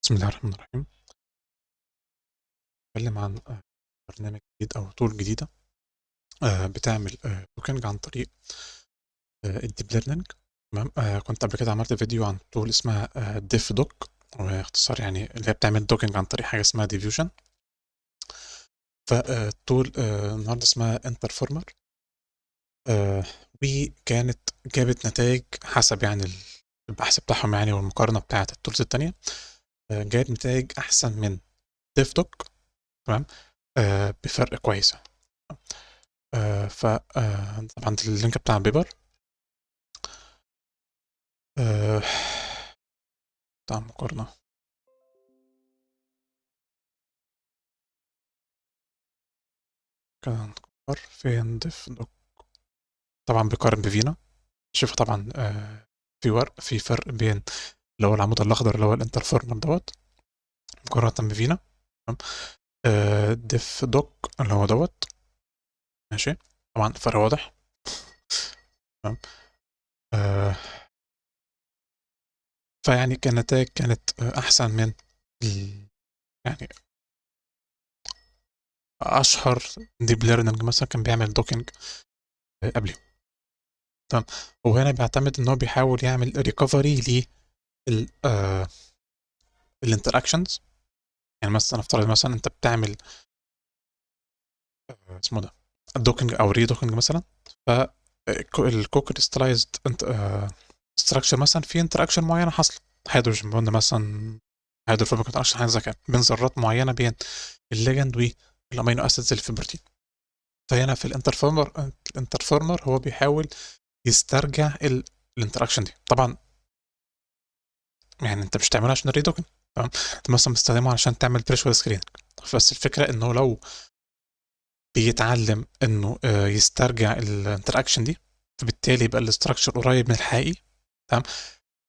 بسم الله الرحمن الرحيم. نتكلم عن برنامج جديد أو tool جديدة بتعمل docking عن طريق ال deep learning. تمام. كنت قبل كده عملت فيديو عن tool اسمها DiffDock، واختصار يعني اللي هي بتعمل docking عن طريق حاجة اسمها diffusion. فال tool النهارده اسمها Interformer، وكانت جابت نتائج حسب يعني البحث بتاعهم يعني والمقارنة بتاعة ال tools التانية، جايب نتائج أحسن من DiffDock. تمام، بفرق كويس. ف طبعا ال link بتاع ال paper بتاع المقارنة. كده نكبر فين DiffDock؟ طبعا بيقارن ب Vina. شوف طبعا في فرق بين اللي هو العمود الاخضر اللي هو ال Interformer دوت مقارنة ب Vina. تمام، DiffDock اللي هو دوت، ماشي، طبعا الفرق واضح. تمام، فيعني كنتائج كانت احسن من يعني اشهر deep learning مثلا كان بيعمل docking قبله. تمام، وهنا بيعتمد ان هو بيحاول يعمل recovery لل ال interactions. يعني مثلا افترض مثلا انت بتعمل اسمه ده ال docking او redocking مثلا، ف ال co-crystallized structure مثلا في interaction معينة حاصله، hydrogen bond مثلا، hydrophobic interaction، حاجة زي كده بين ذرات معينة بين ال ligand وال amino acids اللي في البروتين. فهنا في ال Interformer هو بيحاول يسترجع ال interaction دي. طبعا يعني انت مش تعملها عشان ال redocking، تمام، انت مثلا بتستخدمه عشان تعمل virtual screening. بس الفكرة انه لو بيتعلم انه يسترجع ال interaction دي، فبالتالي يبقى ال structure قريب من الحقيقي. تمام،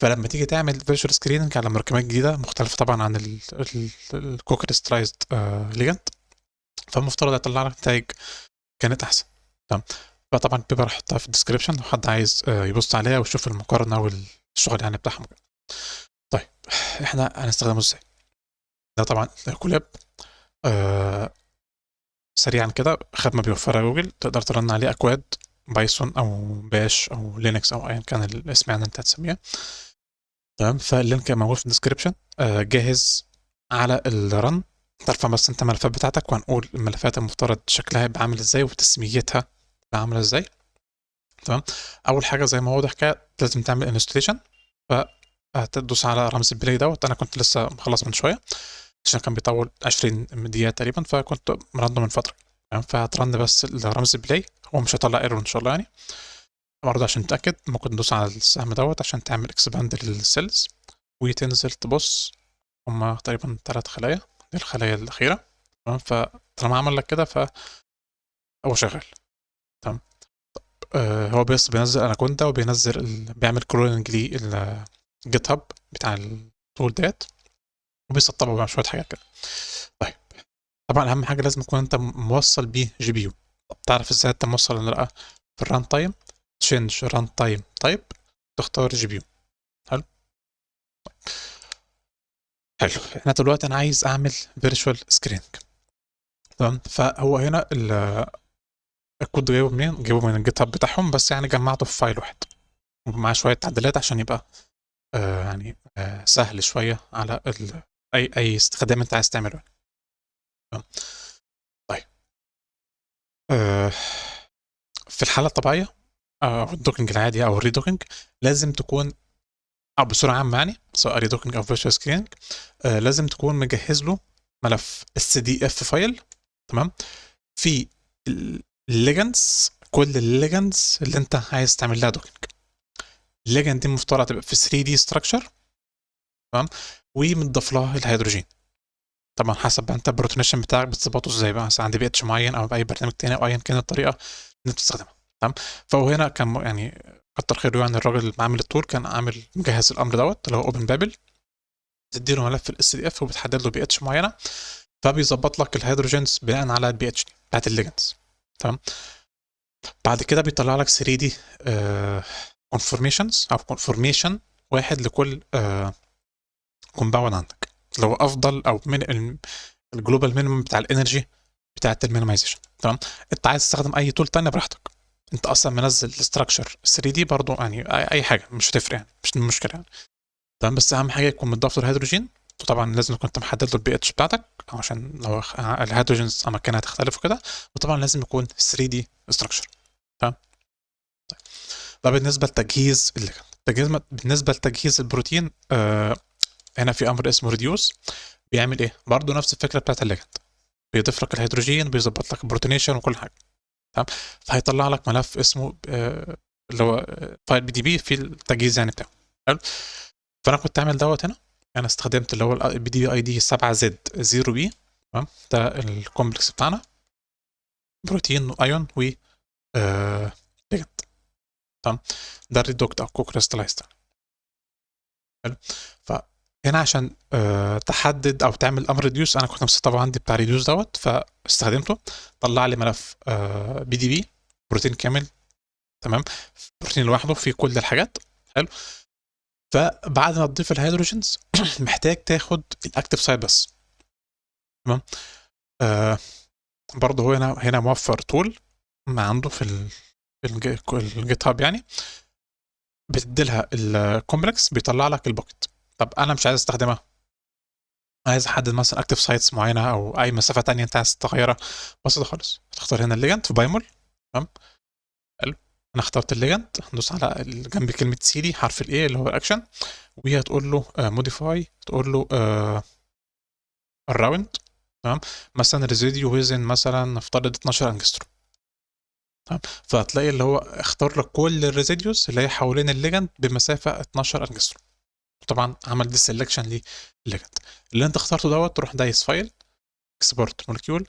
فلما تيجي تعمل virtual screening على مركبات جديدة مختلفة طبعا عن ال co-crystallized ligand، فالمفترض هيطلع لك نتائج كانت احسن. تمام، فطبعا ال paper هحطها في ال description لو حد عايز يبص عليها ويشوف المقارنة والشغل يعني بتاعهم. طيب احنا هنستخدمه ازاي؟ ده طبعا Colab. سريعا كده، خدمة بيوفرها جوجل، تقدر ت run عليه اكواد Python او Bash او Linux او ايا كان الاسم يعني انت هتسميه. تمام، فال link موجود في ال description، جاهز على ال run. ترفع بس انت الملفات بتاعتك، وهنقول الملفات المفترض شكلها يبقى عامل ازاي وتسميتها تبقى عامله ازاي. تمام، اول حاجة زي ما واضح كده لازم تعمل installation، فهتدوس على رمز ال play دوت. انا كنت لسه مخلص من شوية عشان كان بيطول 20 دقيقة تقريبا، فكنت م run ه من فترة. تمام، فهت run بس الرمز play، هو مش هيطلع error ان شاء الله. يعني برضه عشان تتاكد ممكن تدوس على السهم دوت عشان تعمل expand لل cells، وتنزل تبص هما تقريبا 3 خلايا، دي الخلايا الاخيرة. تمام، فطالما عمل لك كده فهو شغال. تمام، هو بس بينزل اناكوندا وبينزل بيعمل cloning لل GitHub بتاع ال tool ديت، وبيسطبه بقى شوية حاجات كده. طيب طبعا اهم حاجة لازم يكون انت موصل بيه GPU. طب تعرف ازاي انت موصل ولا لا؟ في ال runtime change runtime type، تختار GPU. حلو، حلو. احنا دلوقتي انا عايز اعمل virtual screening. تمام، فهو هنا الكود جايبه منين؟ جايبه من ال GitHub بتاعهم، بس يعني جمعته في file واحد ومع شوية تعديلات عشان يبقى يعني سهل شوية على اي استخدام انت عايز تعمله. تمام، طيب في الحالة الطبيعية او ال docking العادي او ال redocking لازم تكون، او بصورة عامة يعني سواء redocking او virtual screening، لازم تكون مجهز له ملف SDF file. تمام، في ال ligands، كل ال ligands اللي انت عايز تعمل لها docking. ال ligand دي المفترض تبقى في 3D structure. تمام، ومتضاف لها الهيدروجين. طبعا حسب بقى انت ال protonation بتاعك بتظبطه ازاي بقى، مثلا عند بي اتش معين او باي برنامج تاني او ايا كان الطريقة اللي انت بتستخدمها. تمام، فهو هنا كان يعني كتر خيره يعني الراجل اللي عامل ال tool كان عامل مجهز الامر دوت اللي هو Open Babel، تديله ملف ال SDF وبتحدد له بي اتش معينة، فبيظبط لك ال hydrogens بناء على البي اتش دي بتاعت ال ligands. تمام، بعد كده بيطلع لك 3D conformations او conformation واحد لكل compound عندك. اللي هو افضل او من ال global minimum بتاع ال energy بتاعت ال minimization. تمام. انت عايز تستخدم اي tool تانية براحتك، انت اصلا منزل ال structure 3D برضو، يعني اي حاجة مش هتفرق يعني، مش مشكلة يعني. تمام. بس اهم حاجة يكون متضاف له الهيدروجين، وطبعا لازم يكون انت محدد له البي اتش بتاعتك عشان لو ال hydrogens اماكنها هتختلف وكده، وطبعا لازم يكون 3D structure. تمام. طيب ده بالنسبة لتجهيز ال ligand. بالنسبة لتجهيز البروتين، هنا في امر اسمه reduce، بيعمل ايه؟ برضه نفس الفكرة بتاعت ال ligand، بيضيف لك الهيدروجين، بيظبط لك ال protonation وكل حاجة. تمام. فهيطلع لك ملف اسمه اللي هو file PDB في التجهيز يعني بتاعه. حلو. فانا كنت عامل دوت هنا، انا استخدمت اللي هو ال PDB ID 7 Z 0 B. تمام. ده ال complex بتاعنا، بروتين وايون و ligand. تمام. ده ال redocked او co-crystallized. حلو. فهنا عشان تحدد او تعمل امر reduce، انا كنت مسطبه عندي بتاع reduce دوت، فاستخدمته، طلع لي ملف PDB بروتين كامل. تمام. بروتين لوحده في كل الحاجات. حلو. فبعد ما تضيف ال hydrogens محتاج تاخد ال active site بس. تمام. برضه هو هنا موفر tool ما عنده في ال GitHub يعني، بتديلها ال complex بيطلع لك ال pocket. طب انا مش عايز استخدمها، عايز احدد مثلا active sites معينة او اي مسافة تانية انت عايز تغيرها، بسيطة خالص. تختار هنا ال ligand في PyMOL. تمام. حلو. انا اخترت ال ligand، هندوس على جنب كلمة سي دي حرف ال A اللي هو الاكشن، وهي هتقول له modify، تقول له around. تمام. مثلا residue within مثلا نفترض 12 انجستروم. تمام. فهتلاقي اللي هو اختار لك كل ال residues اللي هي حوالين ال ligand بمسافه 12 انجستروم. طبعا عمل deselection لل ligand اللي انت اخترته دوت، تروح دايس file export molecule،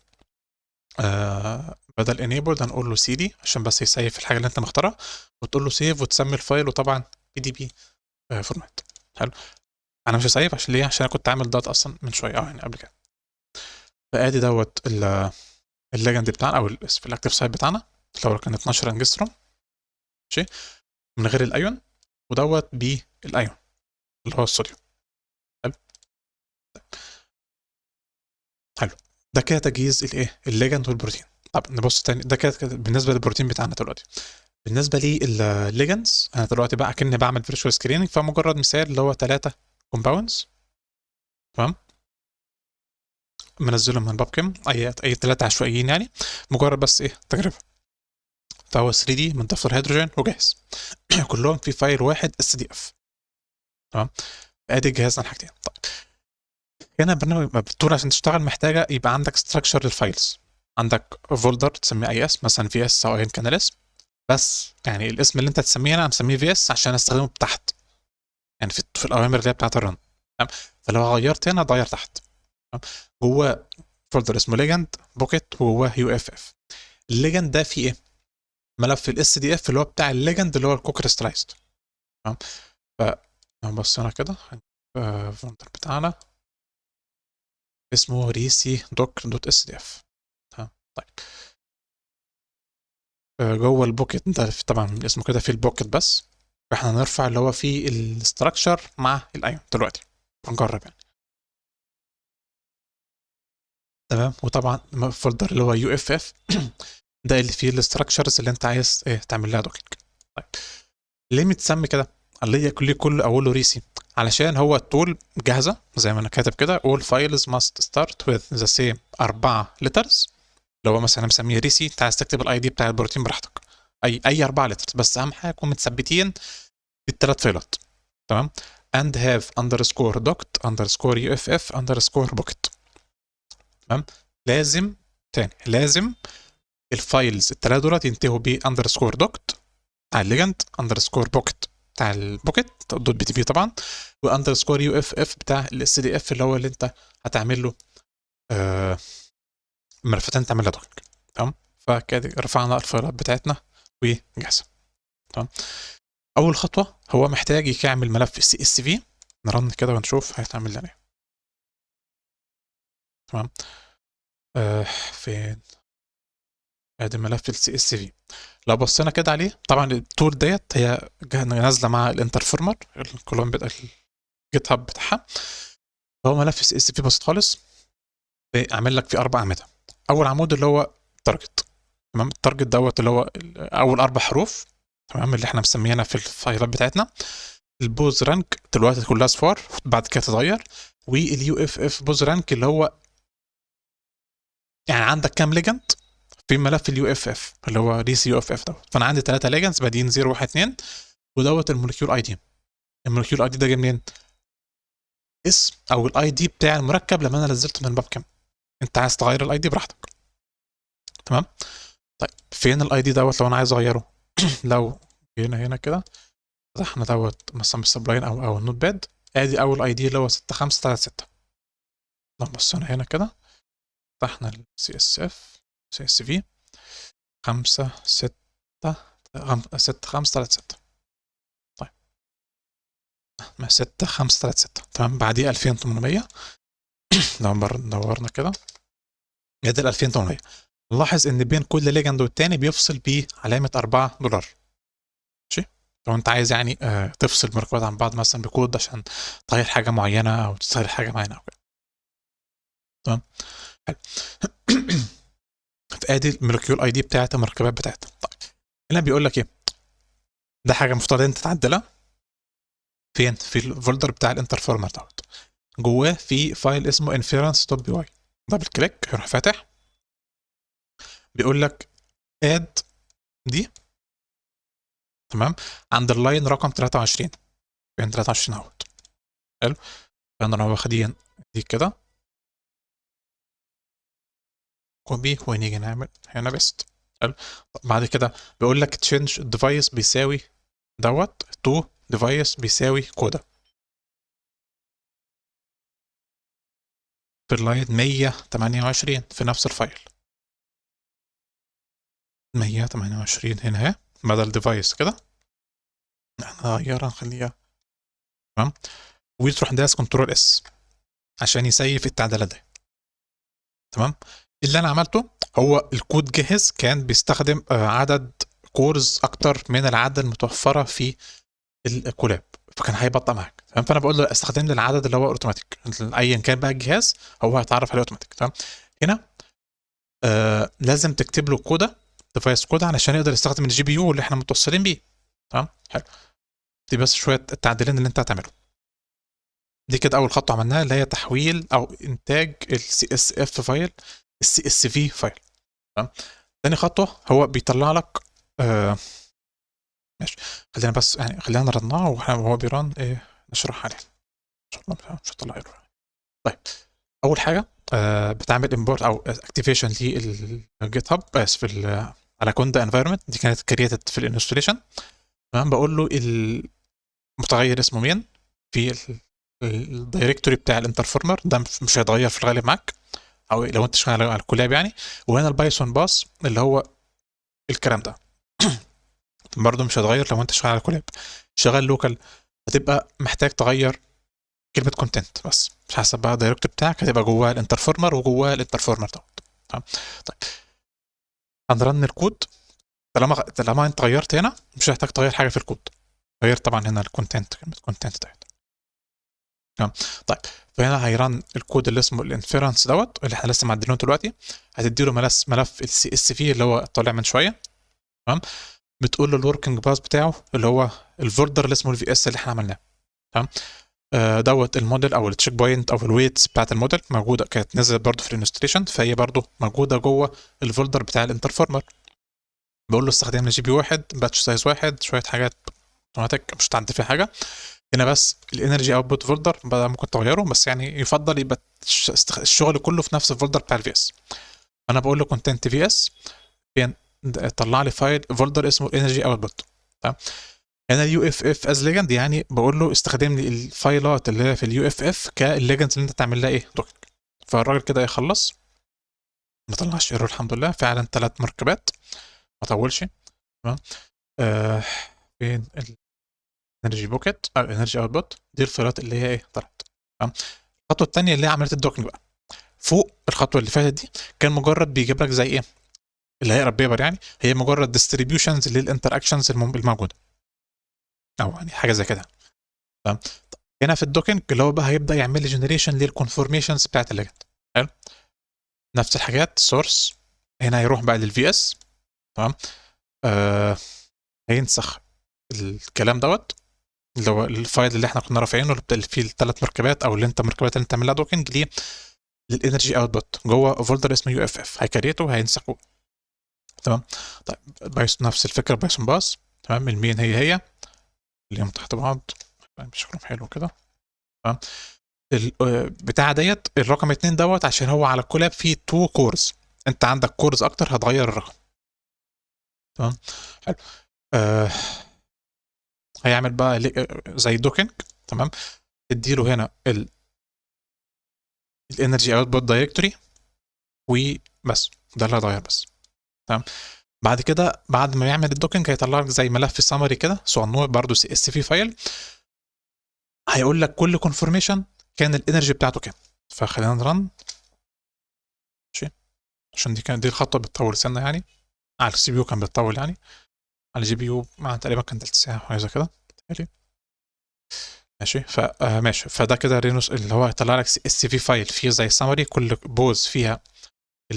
بدل enable هنقول له سي دي عشان بس يسيف الحاجة اللي انت مختارها، وتقول له save وتسمي ال file، وطبعا PDB format. حلو. انا مش هسيف عشان ليه؟ عشان انا كنت عامل دوت اصلا من شوية يعني قبل كده. فادي دوت ال ligand بتاعنا او ال active site بتاعنا اللي هو كان 12 انجستروم، ماشي، من غير الايون، ودوت بالايون اللي هو الصوديوم. حلو. حلو. ده كده تجهيز الايه؟ ال ligand والبروتين. طب نبص تاني، ده كده بالنسبة للبروتين بتاعنا دلوقتي. بالنسبة للل ligands انا دلوقتي بقى كأني بعمل virtual screening، فمجرد مثال اللي هو 3 compounds. تمام. منزلهم من PubChem، اي 3 عشوائيين يعني، مجرد بس ايه تجربه. فهو 3D من دفتر هيدروجين وجاهز. كلهم في file واحد SDF. تمام. ادي جهازنا الحاجتين. طيب هنا برنامج ال tool عشان تشتغل محتاجه يبقى عندك structure لل files، عندك folder تسميه اي اسم، مثلا VS او ايا كان الاسم، بس يعني الاسم اللي انت تسميه انا مسميه VS عشان استخدمه تحت، يعني في الاوامر اللي هي بتاعت ال run. تمام. فلو غيرت هنا اتغير تحت. تمام. جوه folder اسمه ligand pocket وجواه UFF. ال ligand ده فيه ايه؟ ملف ال SDF اللي هو بتاع ال ligand اللي هو ال co-crystallized. تمام. ف بصينا كده ال folder بتاعنا اسمه RESI dock dot SDF. تمام. طيب جوه ال pocket ده طبعا اسمه كده في ال pocket بس، فاحنا هنرفع اللي هو فيه ال structure مع الايون دلوقتي، هنجرب يعني. تمام. وطبعا ال folder اللي هو UFF ده اللي فيه ال structures اللي انت عايز ايه تعمل لها docking. طيب ليه متسمي كده؟ ليه كله اوله RESI؟ علشان هو ال tool جاهزة زي ما انا كاتب كده، all files must start with the same 4 letters. لو هو مثلا مسميه RESI، انت عايز تكتب ال ID بتاع البروتين براحتك، اي 4 letters، بس اهم حاجة يكون متثبتين بالثلاث فايلات. تمام. and have underscore docked underscore uff underscore pocket. تمام. لازم تاني، لازم ال files الثلاثة دولت ينتهوا ب underscore docked بتاع ال ligand، underscore pocket بتاع ال pocket dot PDB طبعا، و underscore UFF بتاع ال SDF اللي هو اللي انت هتعمل له ملفات انت تعمل لها docking. تمام. فكده رفعنا الفايلات بتاعتنا وجاهزة. تمام. اول خطوة هو محتاج يعمل ملف CSV، ن run كده ونشوف هيتعمل لنا ايه. تمام. فين؟ ادي ملف ال CSV. لو بصينا كده عليه، طبعا ال tool ديت هي نازله مع ال Interformer ال clone بتاع ال GitHub بتاعها. فهو ملف CSV بسيط خالص، عامل لك فيه 4 اعمدة. اول عمود اللي هو target، تمام؟ ال target دوت اللي هو اول 4 حروف، تمام؟ اللي احنا مسمينها في الفايلات بتاعتنا. ال pose rank دلوقتي كلها صفار، بعد كده تتغير. وال UFF pose rank اللي هو يعني عندك كام ligand في ملف ال UFF اللي هو ريس UFF دوت. فانا عندي 3 ligands بادئين 0 1 2، ودوت ال molecule ID. ال molecule ID ده جاي منين؟ اسم او ال ID بتاع المركب لما انا نزلته من PubChem. انت عايز تغير ال ID براحتك، تمام؟ طيب فين ال ID دوت لو انا عايز اغيره؟ لو جينا هنا كده فتحنا دوت مثلا بال Sublime او ال Notepad، ادي اول ID اللي هو 6536. لو بصينا هنا كده فتحنا ال CSF CSV 5 6 6 5 3 6. طيب ما 6 5 3 6، تمام. بعديه 2800. لو دورنا كده ادي ال 2800. نلاحظ ان بين كل ligand والتاني بيفصل بعلامة $4، ماشي؟ لو انت عايز يعني تفصل مركبات عن بعض مثلا بكود عشان تغير حاجة معينة او تستغل حاجة معينة او كده، تمام؟ حلو. فادي ال molecule ID بتاعت المركبات بتاعتها. طيب هنا بيقول لك ايه؟ ده حاجة مفترض انت تعدلها فين؟ في ال folder بتاع ال interformer دوت، جواه في file اسمه inference.py. double click يروح فاتح، بيقول لك add دي، تمام، عند ال line رقم 23. فين 23 اهوت؟ حلو. فانا لو واخدين دي كده copy ونيجي نعمل هنا paste. حلو. طب بعد كده بيقول لك change device بيساوي دوت to device بيساوي CUDA في ال line 128 في نفس ال file 128 هنا اهي بدل device كده نغيرها نخليها، تمام. وتروح داس control S عشان يسيف التعديلات دي، تمام. اللي انا عملته هو الكود جاهز، كان بيستخدم عدد cores اكتر من العدد المتوفرة في ال Colab، فكان هيبطأ معاك، تمام. فانا بقول له استخدم لي العدد اللي هو اوتوماتيك، ايا كان بقى الجهاز هو هيتعرف عليه اوتوماتيك، تمام. هنا لازم تكتب له CUDA device CUDA علشان يقدر يستخدم ال GPU اللي احنا متوصلين بيه، تمام. حلو. دي بس شوية التعديلين اللي انت هتعمله. دي كده اول خطوة عملناها اللي هي تحويل او انتاج ال CSF file ال CSV file، تمام. تاني خطوة هو بيطلع لك ماشي، خلينا بس يعني خلينا نرناه وهو بي run ايه نشرح عليه ان شاء الله مش هطلع error. طيب اول حاجة بتعمل import او activation لل GitHub، اسف، على conda environment، دي كانت created في ال installation، تمام. بقول له المتغير اسمه مين في ال directory بتاع ال interformer، ده مش هيتغير في الغالب معاك او لو انت شغال على ال Colab يعني. وهنا ال Python path اللي هو الكلام ده برضه مش هيتغير لو انت شغال على Colab. شغال local هتبقى محتاج تغير كلمة content بس، مش حسب بقى ال directory بتاعك هتبقى جواه ال interformer وجواه ال interformer دوت، تمام. طيب هن run الكود. طالما انت غيرت هنا مش هتحتاج تغير حاجة في الكود، غير طبعا هنا ال content، كلمة content ديت، تمام. طيب فهنا هي run الكود اللي اسمه ال inference دوت اللي احنا لسه معدلينه دلوقتي، هتدي له ملف ال CSV اللي هو طالع من شوية، تمام. بتقول له ال working path بتاعه اللي هو ال folder اللي اسمه ال VS اللي احنا عملناه، تمام. دوت الموديل او ال checkpoint او ال weights بتاعت الموديل موجودة، كانت نزلت برده في ال installation، فهي برده موجودة جوه ال folder بتاع ال interformer. بقول له استخدم لي GPU 1، batch size 1، شوية حاجات اوتوماتيك مش هتعدل فيها حاجة. هنا بس ال energy output folder بقى ممكن تغيره، بس يعني يفضل يبقى الشغل كله في نفس ال folder بتاع ال VS. انا بقول له content VS فين، طلع لي file folder اسمه energy output، تمام. هنا ال UFF as ligand، يعني بقول له استخدم لي الفايلات اللي هي في ال UFF كال ligands اللي انت تعمل لها ايه docking. فالراجل كده يخلص، ما طلعش error الحمد لله، فعلا 3 مركبات ما طولش، تمام. فين ال energy pocket او energy output، دي الفايلات اللي هي ايه طلعت، تمام. الخطوة الثانية اللي هي عملية ال docking بقى، فوق الخطوة اللي فاتت دي كان مجرد بيجيب لك زي ايه اللي هيقرا paper، يعني هي مجرد distributions لل interactions الموجودة او يعني حاجة زي كده، تمام. هنا في ال docking اللي هو بقى هيبدا يعمل لي generation لل conformations بتاعت ال ligand. حلو، نفس الحاجات source هنا هيروح بقى لل VS. تمام، هينسخ الكلام دوت اللي هو ال file اللي احنا كنا رافعينه اللي فيه الثلاث مركبات، او اللي انت المركبات اللي انت عاملها docking ليه لل energy output جوه folder اسمه UFF، هي create ه هينسخه. تمام، طيب Python نفس الفكرة، Python path. تمام، ال main هي هي اللي هم تحت بعض شكلهم حلو كده. تمام، بتاع ديت الرقم 2 دوت عشان هو على ال Colab فيه 2 cores، انت عندك cores اكتر هتغير الرقم. تمام، حلو. هيعمل بقى زي docking. تمام، اديله هنا ال energy output directory وبس، ده اللي هيتغير بس. تمام، بعد كده بعد ما يعمل ال docking هيطلع لك زي ملف سمري كده صغنون برده CSV file، هيقول لك كل conformation كان ال energy بتاعته كام. فخلينا ن run ماشي، عشان دي كانت دي الخطوة بتطول سنة يعني، على ال CPU كان بتطول يعني، على ال GPU مع تقريبا كان تلت ساعة حاجة زي كده ماشي. ف ماشي، فده كده رينوس اللي هو هيطلع لك CSV file فيه زي سمري كل pose فيها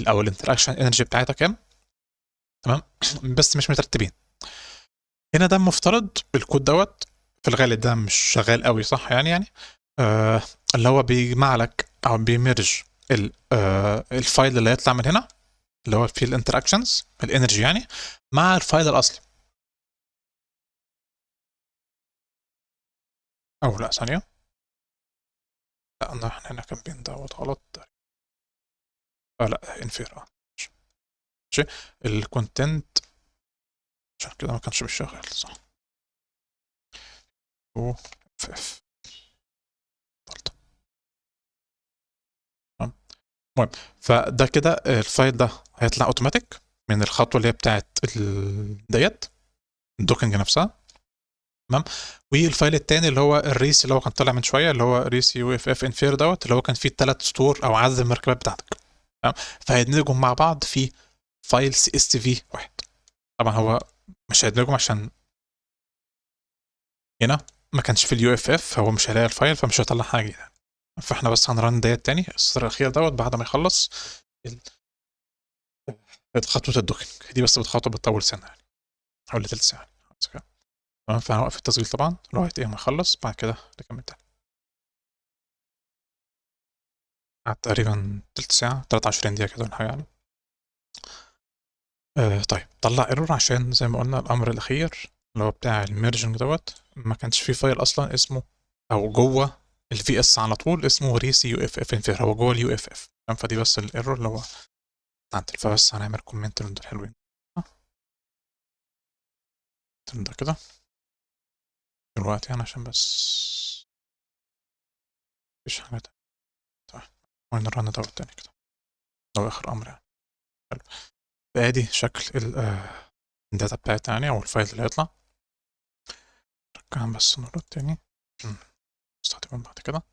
او ال interaction energy بتاعتها كام. تمام، بس مش مترتبين. هنا ده المفترض الكود دوت في الغالب ده مش شغال قوي صح يعني اللي هو بيجمع لك او بي merge ال file اللي هيطلع من هنا اللي هو فيه ال interactions ال energy يعني مع ال file الاصلي. او لا ثانية، لا انا احنا هنا كاتبين دوت غلط، لا infer ماشي ال content عشان كده ما كانش بيشتغل صح. UFF المهم، فده كده ال file ده هيطلع اوتوماتيك من الخطوة اللي هي بتاعت ديت ال docking نفسها. تمام، وال file الثاني اللي هو ال RESY اللي هو كان طالع من شوية اللي هو RESY UFF infer دوت اللي هو كان فيه الثلاث سطور او عدد المركبات بتاعتك. تمام، فهيدمجهم مع بعض في file CSV واحد. طبعا هو مش هيدمجهم عشان هنا ما كانش في ال UFF، هو مش هيلاقي ال file فمش هيطلع حاجة جديدة. فاحنا بس هن run ديت تاني السطر الاخير دوت بعد ما يخلص خطوة ال docking دي، بس بتخطوه بتطول سنة يعني حوالي تلت ساعة. تمام، فهنوقف التسجيل طبعا لغاية ايه ما يخلص، بعد كده نكمل تاني. قعد تقريبا تلت ساعة 23 دقيقة كده ولا حاجة يعني. طيب طلع error عشان زي ما قلنا الامر الاخير اللي هو بتاع ال merging دوت ما كانش فيه file اصلا اسمه او جوه ال VS على طول اسمه RESY UFF infer، هو جوه ال UFF. تمام، فدي بس ال error اللي هو عدل. فبس هنعمل comment من دول حلوين ده كده دلوقتي يعني عشان بس مفيش حاجة تانية. طيب ون run دوت تاني كده ده آخر أمر يعني. حلو، ادي شكل ال data بتاعتنا يعني او ال file اللي هيطلع. رجعنا بس نقول تاني نستخدمهم بعد كده.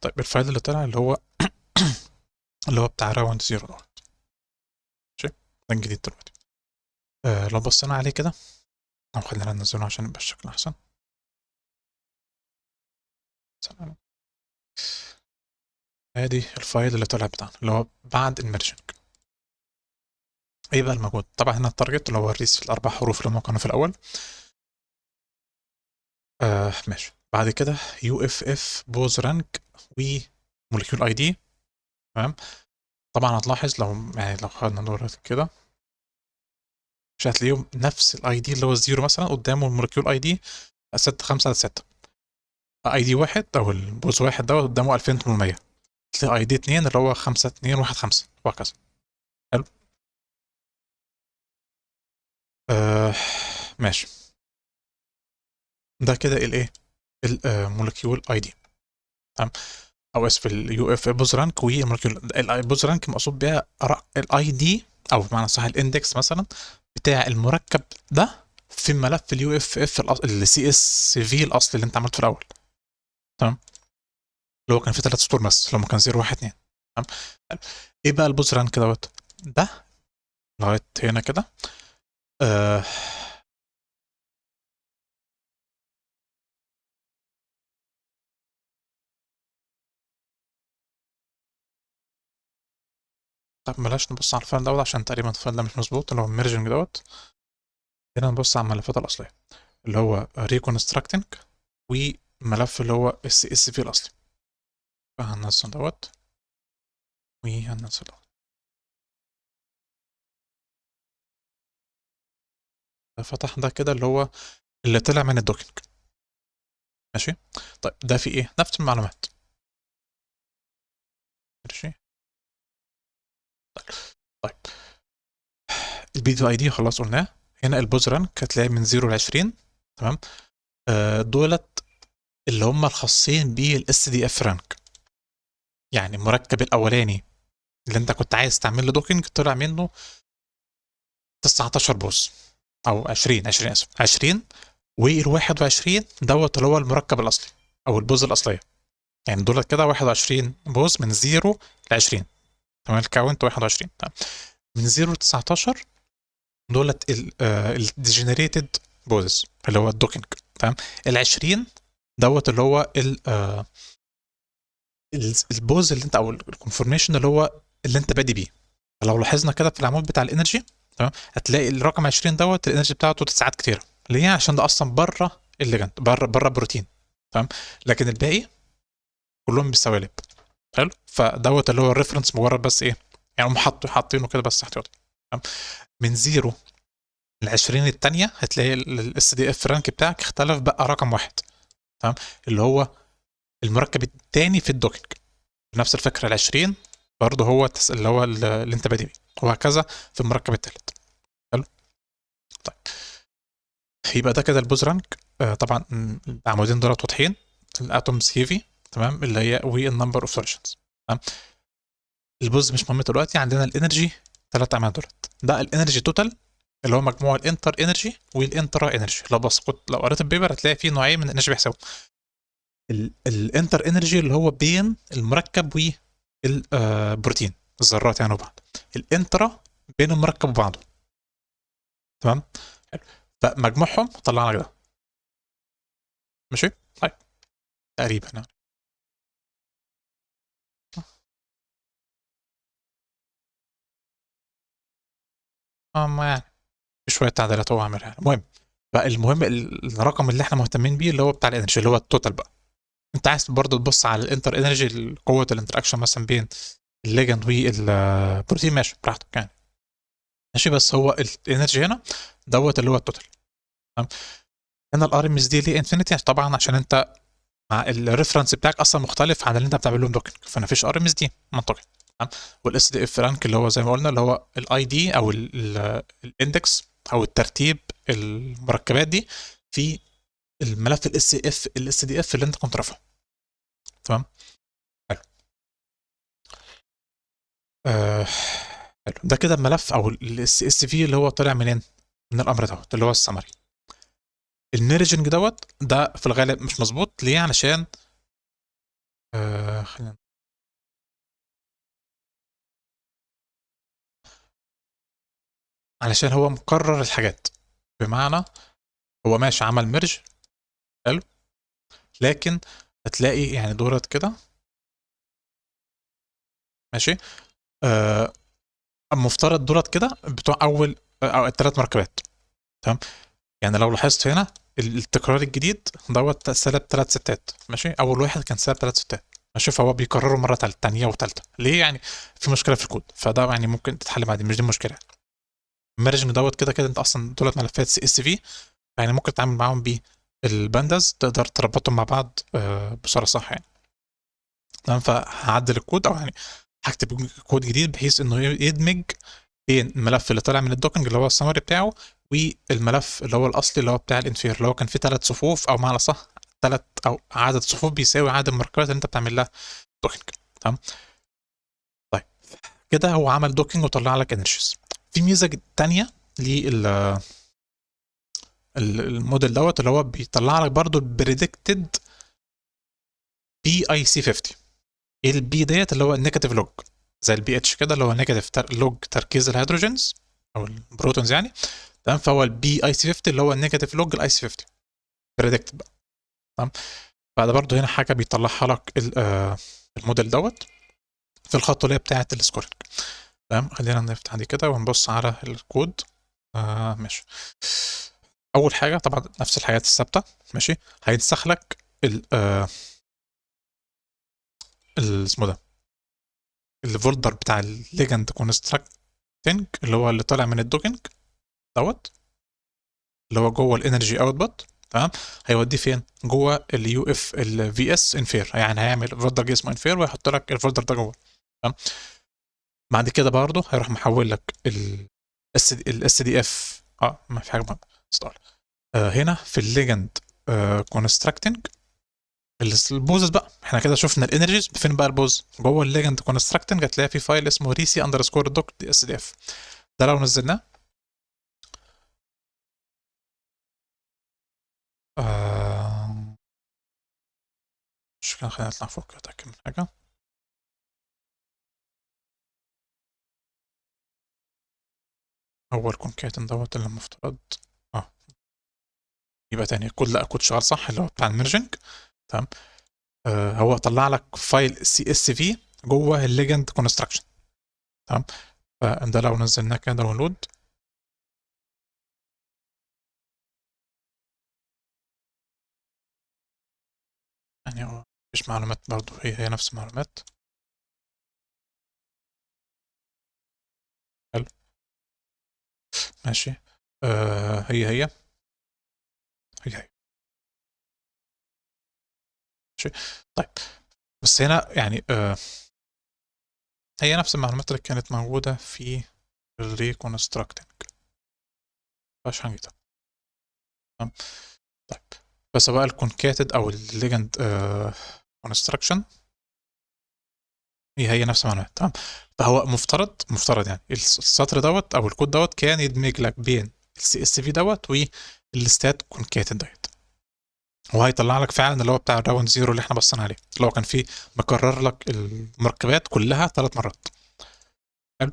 طيب ال file اللي طلع اللي هو اللي هو بتاع round zero دوت ماشي، ده الجديد دلوقتي. لو بصينا عليه كده او خلينا ننزله عشان يبقى الشكل احسن. ادي ال file اللي طلع بتاعنا اللي هو بعد ال merging. ايه بقى الموجود؟ طبعا هنا ال target اللي هو ال RESY الاربع حروف اللي هم كانوا في الاول. ماشي، بعد كده UFF pose rank و molecule ID. تمام، طبعا هتلاحظ لو يعني لو خدنا دور كده مش هتلاقيهم نفس ال ID اللي هو ال zero مثلا قدامه ال molecule ID 6 5 6 ID واحد او ال pose واحد دوت قدامه 2800، تلاقي ID 2 اللي هو 5 2 1 5 وهكذا. حلو، ماشي، ده كده الايه ال molecule ID. تمام، او اسف ال UF pose rank وال molecule ال pose rank مقصود بيها ال ID او بمعنى صح ال index مثلا بتاع المركب ده في ملف ال UFF ال CSV الاصلي اللي انت عملته في الاول. تمام، اللي هو كان فيه 3 سطور بس لو ما كان 0 1 2. تمام، ايه بقى ال pose rank دوت ده لغاية هنا كده؟ آه طب بلاش نبص على ال file دوت عشان تقريبا ال file ده مش مظبوط اللي هو ال merging دوت. هنا نبص على الملفات الأصلية اللي هو reconstructing وملف اللي هو ال CSV الأصلي. فهننزل دوت وهننزل دوت. فتح ده كده اللي هو اللي طلع من ال docking. ماشي. طيب ده في ايه؟ نفس المعلومات. ماشي. طيب ال PDB ID خلاص قلناه. هنا ال pose rank هتلاقي من 0 ل 20. تمام. دولت اللي هم الخاصين بال SDF rank، يعني المركب الاولاني اللي انت كنت عايز تعمل له docking طلع منه 19 pose او 20 اسف 20، وال 21 دوت اللي هو المركب الاصلي او ال pose الاصلية. يعني دولت كده 21 pose من 0 ل 20. تمام. ال count 21. تمام. من 0 ل 19 دولت ال degenerated poses اللي هو ال docking. تمام. ال 20 دوت اللي هو ال pose اللي انت او ال conformation اللي هو اللي انت بادي بيه. لو لاحظنا كده في العمود بتاع ال energy، تمام، هتلاقي الرقم 20 دوت ال energy بتاعته تسعات كتيرة. ليه؟ عشان ده اصلا بره ال ligand، بره بروتين. تمام. لكن الباقي كلهم بالسوالب. حلو. فدوت اللي هو ال reference مجرد بس ايه، يعني هم حاطينه كده بس احتياطي. تمام. من 0 ل 20 الثانية هتلاقي ال SDF rank بتاعك اختلف بقى رقم واحد. تمام. اللي هو المركب الثاني في ال docking. نفس الفكرة ال 20 برضه هو اللي هو اللي انت بادئ بيه، وهكذا في المركب الثالث. حلو. طيب يبقى ده كده ال pose rank. طبعا العمودين دولت واضحين، ال atoms heavy، تمام، اللي هي وال number of torsions. تمام. ال pose مش مهم دلوقتي. عندنا ال energy ثلاث اعمال دولت. ده ال energy total اللي هو مجموع ال inter energy وال intra energy. لو بس كنت لو قريت ال paper هتلاقي فيه نوعين من ال energy بيحسبوا. ال inter energy اللي هو بين المركب والبروتين، الذرات يعني وبعض. ال intra بين المركب وبعضه. تمام. حلو. فمجموعهم طلعنا كده. ماشي. طيب تقريبا يعني. ما يعني شوية تعديلات هو عاملها. المهم فالمهم الرقم اللي احنا مهتمين بيه اللي هو بتاع ال energy اللي هو ال total بقى. انت عايز برضه تبص على ال inter energy، قوة ال interaction مثلا بين ال ligand والبروتين، ماشي براحتك يعني. ماشي. بس هو ال energy هنا دوت اللي هو ال total. تمام. هنا ال RMSD ليه infinity؟ طبعا عشان انت مع ال reference بتاعك اصلا مختلف عن اللي انت بتعمل لهم docking، فما فيش RMSD منطقي. تمام. وال SDF rank اللي هو زي ما قلنا اللي هو ال ID او ال index او الترتيب المركبات دي في الملف ال SF ال SDF اللي انت كنت رافعه. تمام. حلو. حلو. ده كده الملف او ال CSV اللي هو طالع منين؟ من الامر دوت اللي هو ال summary. ال merging دوت ده في الغالب مش مظبوط. ليه؟ علشان خلينا علشان هو مكرر الحاجات. بمعنى هو ماشي عمل merge، حلو، لكن هتلاقي يعني دورت كده ماشي. المفترض دورت كده بتوع اول او الثلاث مركبات. تمام. يعني لو لاحظت هنا التكرار الجديد دوت سالب 3 ستات. ماشي. اول واحد كان سالب 3 ستات. ماشي. فهو بيكرره مرة ثانية وثالثه. ليه؟ يعني في مشكلة في الكود، فده يعني ممكن تتحل بعدين، مش دي المشكلة. ال merging دوت كده كده انت اصلا دولت ملفات CSV، يعني ممكن تتعامل معاهم بال pandas، تقدر تربطهم مع بعض بصورة صح يعني. تمام. فهعدل الكود او يعني هكتب كود جديد بحيث انه يدمج بين الملف اللي طالع من ال docking اللي هو ال summary بتاعه والملف اللي هو الاصلي اللي هو بتاع ال infer، اللي هو كان فيه 3 صفوف او معنى صح 3 او عدد صفوف بيساوي عدد المركبات اللي انت بتعمل لها docking. تمام. طيب كده هو عمل docking وطلع لك energies. في ميزة ثانية لل الموديل دوت اللي هو بيطلع لك برضو ال predicted pIC 50. ايه ال p ديت؟ اللي هو ال negative log، زي البي اتش كده اللي هو negative log تركيز ال hydrogens او ال protons يعني. تمام. فهو ال pIC 50 اللي هو ال negative log ال IC 50 predict بقى، تمام. فده برضو هنا حاجة بيطلعها لك الموديل دوت في الخطوة اللي هي بتاعه ال scoring، تمام. خلينا نفتح دي كده ونبص على الكود. ماشي. اول حاجة طبعا نفس الحاجات الثابتة، ماشي. هينسخ لك ال اسمه ده ال folder بتاع ال ligand constructing اللي هو اللي طالع من ال docking دوت، اللي هو جوه ال energy output، تمام. هيوديه فين؟ جوه ال UF ال VS infer، يعني هيعمل folder اسمه infer ويحط لك ال folder ده جوه، تمام. بعد كده برضه هيروح محول لك ال SDF، ما في حاجة مهمة start. هنا في ال ligand constructing ال poses بقى، احنا كده شفنا ال energies، فين بقى ال pose؟ جوه ال ligand constructing هتلاقي في file اسمه RESI underscore dock SDF، ده لو نزلناه مش كده، خلينا نطلع فوق كده اتاكد من حاجة. هو ال concaten دوت اللي المفترض يبقى تاني الكود، لا الكود شغال صح اللي هو بتاع ال merging، تمام. هو طلع لك file CSV جوه ال ligand construction، تمام. فده لو نزلناه كده download، يعني هو مفيش معلومات برضو، هي نفس المعلومات. حلو ماشي. هي هي هي هي ماشي. طيب بس هنا يعني هي نفس المعلومات اللي كانت موجودة في ال reconstructing، مفيهاش حاجة جديدة، تمام. طيب فسواء ال concated او ال ligand construction هي نفس المعلومات، تمام. فهو مفترض يعني السطر دوت او الكود دوت كان يدمج لك بين ال CSV دوت وال stat concated ديت، وهيطلع لك فعلا اللي هو بتاع ال round zero اللي احنا بصينا عليه، اللي هو كان فيه مكرر لك المركبات كلها 3 مرات. حلو.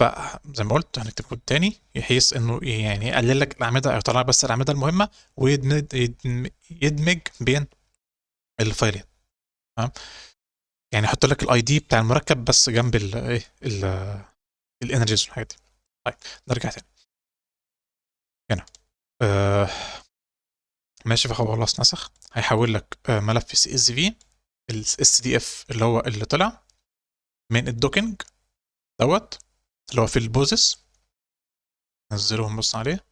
فزي ما قلت هنكتب كود تاني بحيث انه يعني يقلل لك الاعمدة او يطلع لك بس الاعمدة المهمة ويدمج بين ال file ين، تمام. يعني يحط لك ال ID بتاع المركب بس جنب ال ايه ال energies والحاجات دي. طيب نرجع تاني هنا. ماشي. فهو خلاص نسخ، هيحول لك ملف CSV ال SDF اللي هو اللي طلع من ال docking دوت اللي هو في ال poses، نزله ونبص عليه،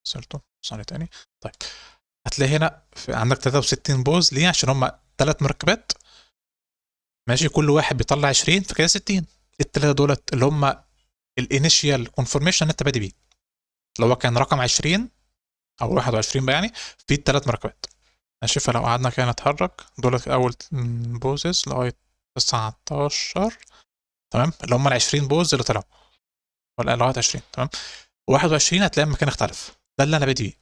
نزلته بص عليه تاني. طيب هتلاقي هنا عندك 63 pose. ليه؟ عشان هم 3 مركبات، ماشي، كل واحد بيطلع 20، فكده 60. التلاتة دولت اللي هم ال initial conformation اللي انت بادي بيه، اللي هو كان رقم 20 او 21 بقى يعني في التلات مركبات، ماشي. فلو قعدنا كده نتحرك دولت اول poses لغاية 19، تمام، اللي هم ال 20 pose اللي طلعوا، ولا لغاية 20، تمام. 21 هتلاقي المكان اختلف، ده اللي انا بادي بيه،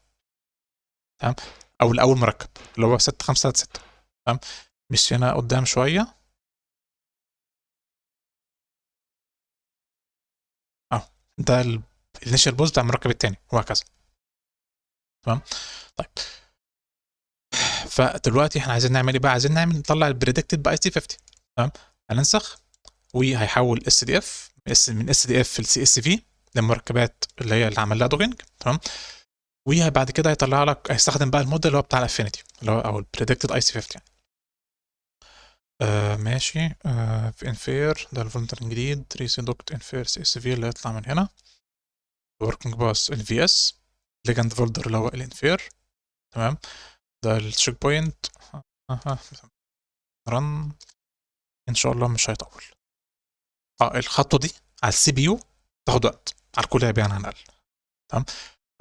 تمام، او الاول مركب اللي هو 6 5 3 6، تمام. مش هنا قدام شوية ده ال initial pose بتاع المركب الثاني وهكذا، تمام. طيب فدلوقتي احنا عايزين نعمل ايه بقى؟ عايزين نطلع ال predicted pIC 50، تمام. هننسخ وهيحول SDF من SDF ل CSV للمركبات اللي هي اللي عمل لها docking، تمام. وبعد كده هيطلع لك، هيستخدم بقى الموديل اللي هو بتاع ال affinity اللي هو او ال predicted IC 50 يعني. ماشي. في infer ده ال folder الجديد RESI docked infer CSV اللي هيطلع من هنا، working path ال VS ligand folder اللي هو ال infer، تمام. ده ال checkpoint. run ان شاء الله مش هيطول. الخطوة دي على ال CPU تاخد وقت، على ال Colab يعني على الاقل، تمام.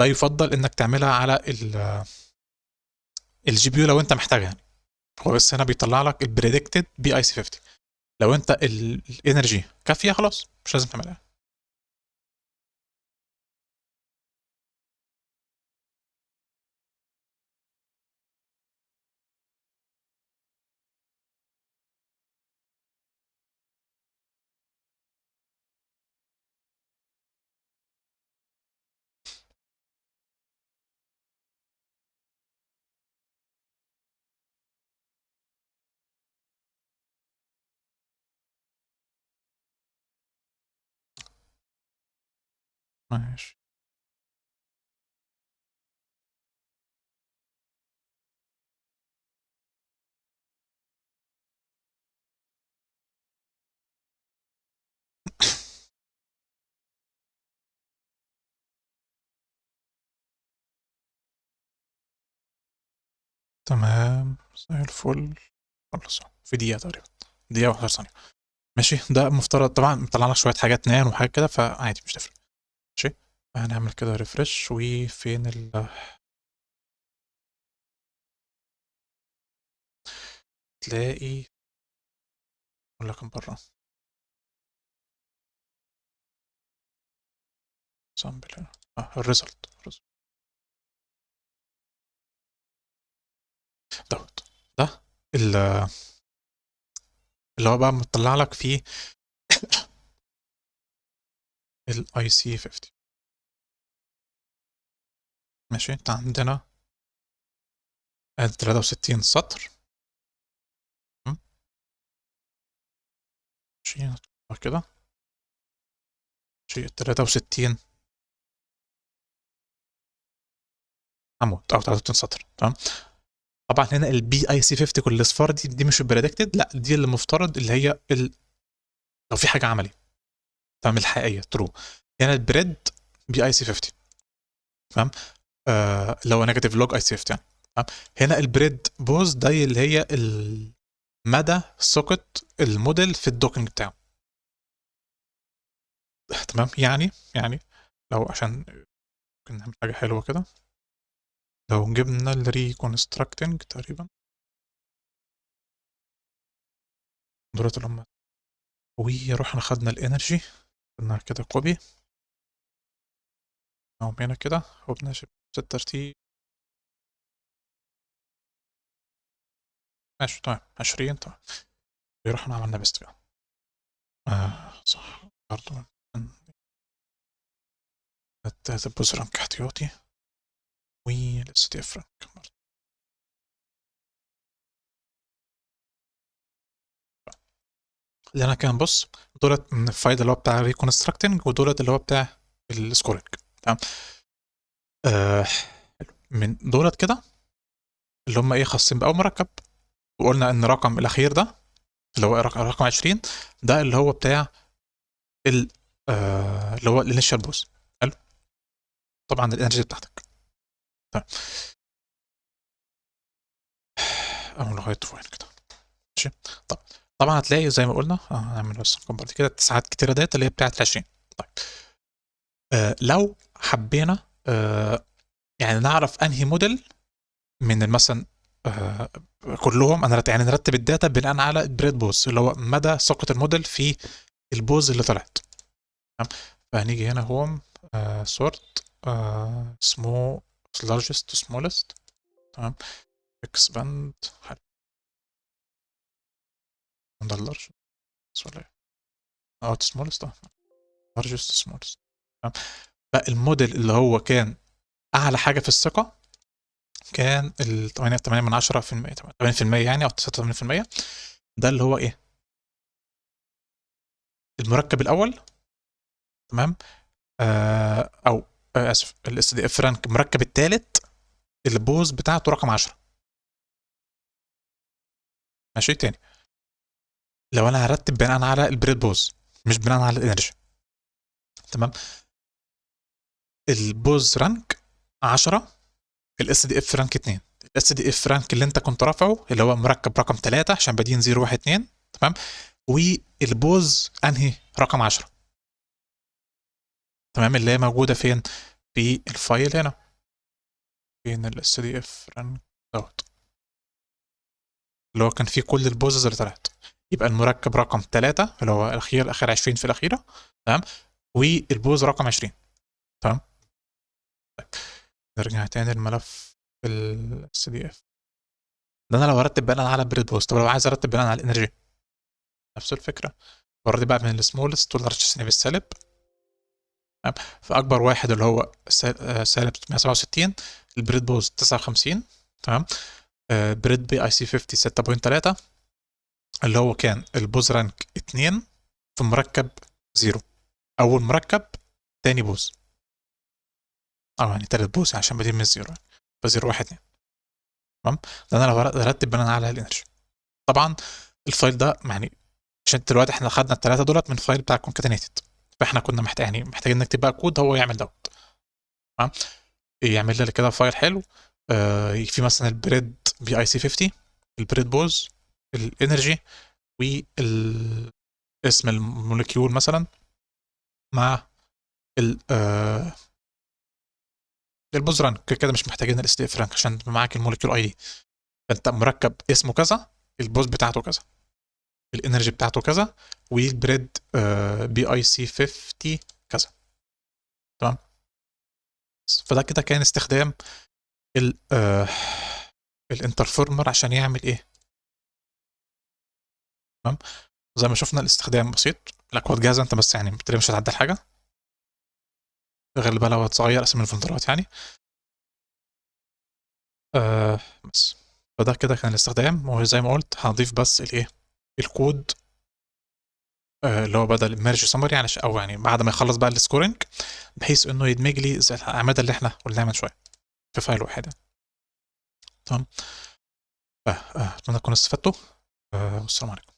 ده يفضل انك تعملها على ال GPU لو انت محتاجها يعني. هو بس هنا بيطلع لك ال predicted pIC 50، لو انت ال energy كافيه خلاص مش لازم تعملها. ماشي. تمام زي الفل، خلص في دقيقة تقريبا، دقيقة و11 ثانية. ماشي، ده المفترض طبعا مطلع لك شوية حاجات NaN وحاجات كده، فعادي مش تفرق. ماشي، هنعمل كده refresh. وفين ال تلاقي ولا كان بره sample ال result دوت، ده اللي هو بقى مطلع لك فيه ال IC 50. ماشي، انت عندنا ادي 63 سطر. ماشي كده، ماشي 63 عمود او 63 سطر. تمام. طبعا هنا ال BIC 50 كل الاصفار دي مش predicted، لا دي اللي المفترض اللي هي لو في حاجة عملي، تمام، الحقيقية true. هنا ال pred BIC 50، تمام، اللي هو negative log IC 50 يعني. تمام. هنا ال pred pos ده اللي هي مدى ثقة الموديل في ال docking بتاعه. تمام، يعني لو عشان ممكن نعمل حاجة حلوة كده، لو جبنا ال reconstructing تقريبا دولت اللي هم، ورحنا خدنا ال energy، خدنا كده copy اهو هنا كده، وبنمشي بالترتيب. ماشي تمام، 20. تمام، ورحنا عملنا paste كده. صح، برضه ال pos rank احتياطي وال SDF rank برضه. اللي انا كان بص دولت من ال file اللي هو بتاع reconstructing، ودولت اللي هو بتاع ال scoring. تمام. حلو. من دولت كده اللي هم ايه خاصين بأول مركب، وقلنا ان الرقم الاخير ده اللي هو رقم 20 ده اللي هو بتاع اللي هو ال initial pos. حلو، طبعا ال energy بتاعتك. تمام، اهو لغاية فوق كده. ماشي. طب طبعا هتلاقي زي ما قلنا، هنعمل بس نكبر كده التسعات كتيرة ديت اللي هي بتاعت ال 20. طيب، لو حبينا يعني نعرف انهي موديل من مثلا، كلهم، انا يعني نرتب ال data بناء على ال pred pos اللي هو مدى ثقة الموديل في ال pose اللي طلعت. تمام، فهنيجي هنا home، sort، اسمه largest to smallest. تمام، expand، حلو، ده large ولا ايه؟ To smallest، largest to smallest. تمام، فالموديل اللي هو كان اعلى حاجة في الثقة كان ال تمانية، تمانية من عشرة في المية، تمانية في المية يعني، أو تسعة وتمانين في المية. ده اللي هو إيه؟ المركب الأول. تمام، أو، آسف، ال SDF rank المركب الثالث ال pos بتاعته رقم 10. ماشي، تاني لو أنا هرتب بناء على ال pred pos مش بناء على ال energy. تمام، ال pos rank 10، ال SDF rank 2، ال SDF rank اللي انت كنت رافعه اللي هو مركب رقم 3 عشان بادين 0 1 2. تمام، وال pos انهي رقم 10. تمام، اللي هي موجودة فين؟ في ال file هنا، فين ال SDF rank دوت اللي هو كان فيه كل ال poses اللي طلعت. يبقى المركب رقم 3 اللي هو الاخير، اخر 20 في الاخيرة. تمام، وال pos رقم 20. تمام، طيب نرجع تاني للملف ال SDF ده. انا لو ارتب بناء على pred pos، طب لو عايز ارتب بناء على ال energy نفس الفكرة، برضه بقى من ال smallest to largest بالسالب. تمام، فاكبر واحد اللي هو سالب 167، ال pred pos 59. تمام، pred BIC 50 6.3 اللي هو كان ال pos rank 2 في مركب 0، اول مركب تاني pos. او يعني تالت pos عشان بادئين من ال zero، ف 0 1 2. تمام، ده انا لو ارتب بناء على ال energy. طبعا ال file ده يعني عشان دلوقتي احنا خدنا الثلاثة دولت من file بتاع concatenated، فاحنا كنا محتاج يعني محتاجين نكتب بقى كود هو يعمل دوت. تمام، يعمل لنا كده file حلو في مثلا ال pred BIC 50، ال pred pos، ال energy، وال اسم ال molecule مثلا مع ال ال pos rank. كده كده مش محتاجين ال SDF rank عشان معاك ال molecule ID. فانت مركب اسمه كذا، ال pos بتاعته كذا، ال energy بتاعته كذا، وال pred BIC 50 كذا. تمام، فده كده كان استخدام ال ال interformer عشان يعمل ايه. تمام، زي ما شفنا الاستخدام بسيط، الاكواد جاهزة، انت بس يعني بالتالي مش هتعدل حاجة غير بقى لو هتغير اسم الفولدرات يعني. بس فده كده كان الاستخدام، وزي ما قلت هنضيف بس الايه الكود اللي هو بدل merge summary يعني، او يعني بعد ما يخلص بقى ال scoring، بحيث انه يدمج لي زي الاعمدة اللي احنا قلناها من شوية في file واحد يعني. تمام، اتمنى تكونوا استفدتوا، والسلام عليكم.